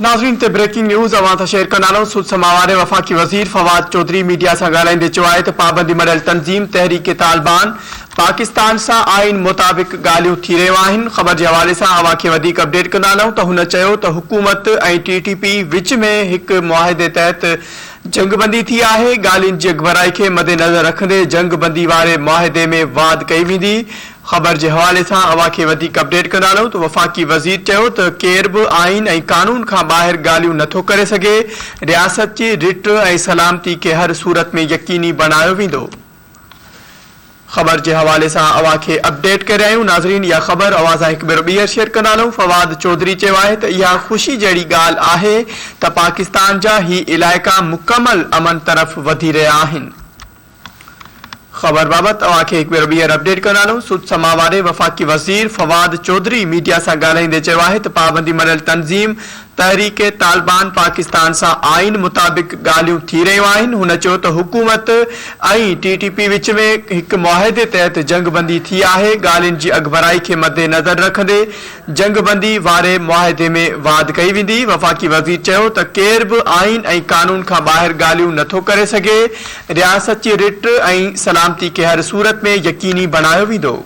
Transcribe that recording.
ناظرين هتي breaking news اوهان سان شيئر ڪندا هلون سڌ سماء واري وفاقي وزير فواد چوڌري ميڊيا سان ڳالهائيندي چيو آهي ته پابندي مڙهيل تنظيم تحريڪ طالبان پاڪستان سان آئين مطابق ڳالهيون ٿي رهيون آهن خبر جي حوالي سان اوهان کي وڌيڪ اپڊيٽ ڪندا هلون ته هن چيو ته حڪومت ۽ ٽي ٽي پي وچ ۾ هڪ معاهدي تحت جنگ بندي ٿي آهي، ڳالهين جي اڳڀرائي کي مدنظر رکندي جنگ بندي واري معاهدي ۾ واڌ ڪئي ويندي. خبر جي حوالي سان اوهان کي وڌيڪ اپڊيٽ ڪندا هلون ته وفاقي وزير چيو ته ڪير به آئين ۽ قانون کان ٻاهر ڳالهيون نٿو ڪري سگهي، رياست جي رٽ ۽ سلامتي کي هر صورت ۾ يقيني بڻايو ويندو. خبر جي حوالي سان اوهان کي اپڊيٽ ڪري آهيون ناظرين اها خبر اوهان سان هڪ ڀيرو ٻيهر شيئر ڪندا هلون فواد چوڌري چيو آهي ته اها خوشي جهڙي ڳالهه آهي ته پاڪستان جا هي علائقا مڪمل امن طرف وڌي رهيا آهن خبر بابت اوهان کي هڪ ڀيرو ٻيهر اپڊيٽ ڪندا هلون سڌ سماء واري وفاقي وزير فواد چوڌري ميڊيا سان ڳالهائيندي چيو آهي ته پابندي مڙهيل تنظيم تحريڪ طالبان پاڪستان سان آئين مطابق ڳالهيون ٿي رهيون آهن، هن چيو ته حڪومت ۽ ٽي ٽي پي وچ ۾ هڪ معاهدي تحت جنگ بندي ٿي آهي، ڳالهين جي اڳڀرائي کي مدنظر رکندي جنگ بندي واري معاهدي ۾ واڌ ڪئي ويندي، وفاقي وزير چيو ته ڪير به آئين ۽ قانون کان ٻاهر ڳالهيون نٿو ڪري سگهي، رياست جي رٽ ۽ سلامتي کي هر صورت ۾ يقيني بڻايو ويندو.